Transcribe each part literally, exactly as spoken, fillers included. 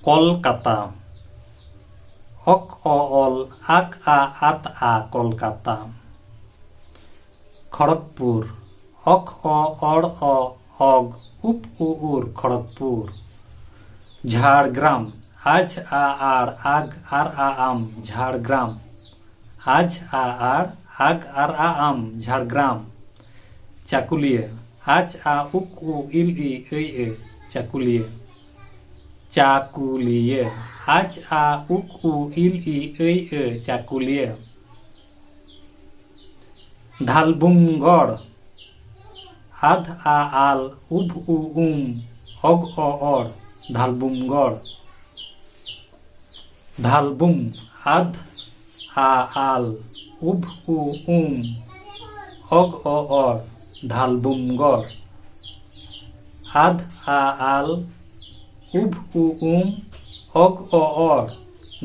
ᱠᱚᱞᱠᱟᱛᱟ᱾ ᱚᱠ ᱚ ᱚᱞ ᱟᱠ ᱟ ᱟᱛ ᱟ ᱠᱚᱞᱠᱟᱛᱟ᱾ ᱠᱷᱚᱲᱚᱜᱽᱯᱩᱨ᱾ ᱚᱠ ᱚ ᱚᱲ ᱚ ᱚᱜ ᱩᱯ ᱩ ᱩᱨ ᱠᱷᱚᱲᱚᱜᱽᱯᱩᱨ᱾ ᱡᱷᱟᱲᱜᱨᱟᱢ᱾ ᱟᱡᱷ ᱟ ᱟᱲ ᱟᱜᱽ ᱟᱨ ᱟ ᱟᱢ ᱡᱷᱟᱲᱜᱨᱟᱢ᱾ ᱟᱡᱷ ᱟ ᱟᱲ ᱟᱜᱽ ᱟᱨ ᱟ ᱟᱢ ᱡᱷᱟᱲᱜᱨᱟᱢ᱾ ᱪᱟᱠᱩᱞᱤᱭᱟᱹ᱾ ᱟᱡᱷ ᱟ ᱩᱠ ᱩ ᱤᱞ ᱤ ᱟᱹᱭ ᱟᱹ ᱪᱟᱠᱩᱞᱤᱭᱟᱹ᱾ ᱪᱟᱠᱩᱞᱤᱭᱟᱹ᱾ ᱟᱡᱷ ᱟ ᱩᱠ ᱩ ᱤᱞ ᱤ ᱟᱹᱭ ᱟᱹ ᱪᱟᱠᱩᱞᱤᱭᱟᱹ᱾ ᱫᱷᱟᱞᱵᱩᱢᱜᱚᱲ᱾ ᱟᱫᱷ ᱟ ᱟᱞ ᱩᱵᱷ ᱩ ᱩᱢ ᱚᱜ ᱚ ᱚᱲ ᱫᱷᱟᱞᱵᱩᱢᱜᱚᱲ᱾ ᱫᱷᱟᱞᱵᱩᱢ᱾ ᱟᱫᱷ ᱟ ᱟᱞ ᱩᱵᱷ ᱩ ᱩᱢ ᱚᱜ ᱚ ᱚᱲ ᱫᱷᱟᱞᱵᱩᱢᱜᱚᱲ᱾ ᱟᱫᱷ ᱟ ᱟᱞ ᱩᱵᱷ ᱩ ᱩᱢ ᱚᱜ ᱚ ᱚᱲ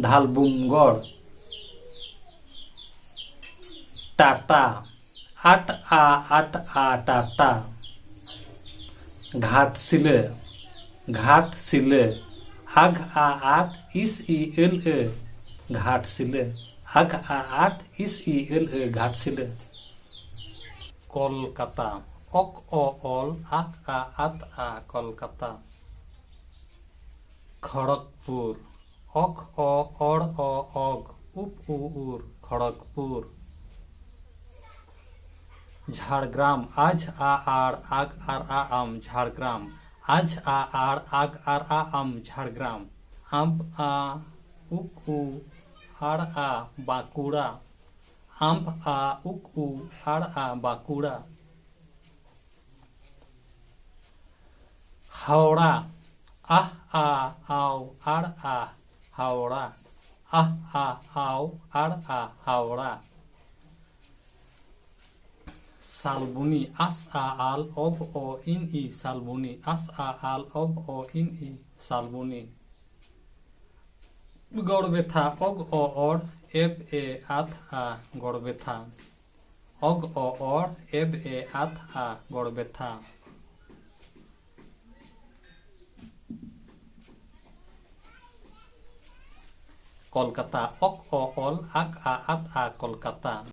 ᱫᱷᱟᱞᱵᱩᱢᱜᱚᱲ᱾ ᱴᱟᱴᱟ᱾ ᱟᱴ ᱟ ᱟᱴ ᱟ ᱴᱟᱴᱟ᱾ ᱜᱷᱟᱴᱥᱤᱞᱟᱹ᱾ ᱜᱷᱟᱴᱥᱤᱞᱟᱹ᱾ ᱟᱜᱷ ᱟ ᱟᱴ ᱤᱥ ᱤ ᱟᱹᱞ ᱟᱹ ᱜᱷᱟᱴᱥᱤᱞᱟᱹ᱾ ᱟᱜᱷ ᱟ ᱟᱴ ᱤᱥ ᱤ ᱟᱹᱞ ᱟᱹ ᱜᱷᱟᱴᱥᱤᱞᱟᱹ᱾ ᱠᱚᱞᱠᱟᱛᱟ᱾ ᱚᱠ ᱚ ᱚᱞ ᱟᱠ ᱟ ᱟᱛ ᱟ ᱠᱚᱞᱠᱟᱛᱟ᱾ ᱠᱷᱚᱲᱚᱜᱽᱯᱩᱨ᱾ ᱚᱠ ᱚ ᱚᱲ ᱚ ᱚᱜᱽ ᱩᱯ ᱩ ᱩᱨ ᱠᱷᱚᱲᱚᱜᱽᱯᱩᱨ᱾ ᱡᱷᱟᱲᱜᱨᱟᱢ᱾ ᱟᱡᱷ ᱟ ᱟᱲ ᱟᱜᱽ ᱟᱨ ᱟ ᱟᱢ ᱡᱷᱟᱲᱜᱨᱟᱢ᱾ ᱟᱡᱷ ᱟ ᱟᱲ ᱟᱜᱽ ᱟᱨ ᱟ ᱟᱢ ᱡᱷᱟᱲᱜᱨᱟᱢ᱾ ᱟᱢᱯ ᱟ ᱩᱠ ᱩ ᱟᱲ ᱟ ᱵᱟᱸᱠᱩᱲᱟ᱾ ᱟᱢᱯ ᱟ ᱩᱠ ᱩ ᱟᱲ ᱟ ᱵᱟᱸᱠᱩᱲᱟ᱾ ᱦᱟᱣᱲᱟ᱾ ᱟᱦ ᱟ ᱟᱣ ᱟᱲ ᱟ ᱦᱟᱣᱲᱟ᱾ ᱟᱦ ᱟ ᱟᱣ ᱟᱲ ᱟ ᱦᱟᱣᱲᱟ᱾ ᱥᱟᱞᱵᱩᱱᱤ᱾ ᱟᱥ ᱟ ᱟᱞ ᱚᱵ ᱚ ᱤᱱ ᱤ ᱥᱟᱞᱵᱩᱱᱤ᱾ ᱟᱥ ᱟ ᱟᱞ ᱚᱵ ᱚ ᱤᱱ ᱤ ᱥᱟᱞᱵᱩᱱᱤ᱾ ᱜᱚᱲᱵᱮᱛᱷᱟ᱾ ᱚᱜ ᱚ ᱚᱲ ᱮᱵ ᱮ ᱟᱛ ᱟ ᱜᱚᱲᱵᱮᱛᱷᱟ᱾ ᱚᱜ ᱚ ᱚᱲ ᱮᱵ ᱮ ᱟᱛ ᱟ ᱜᱚᱲᱵᱮᱛᱷᱟ᱾ ᱠᱚᱞᱠᱟᱛᱟ, ᱚᱠ ᱚ ᱚᱞ, ᱟᱠ ᱟ ᱟᱛ ᱟ, ᱠᱚᱞᱠᱟᱛᱟ᱾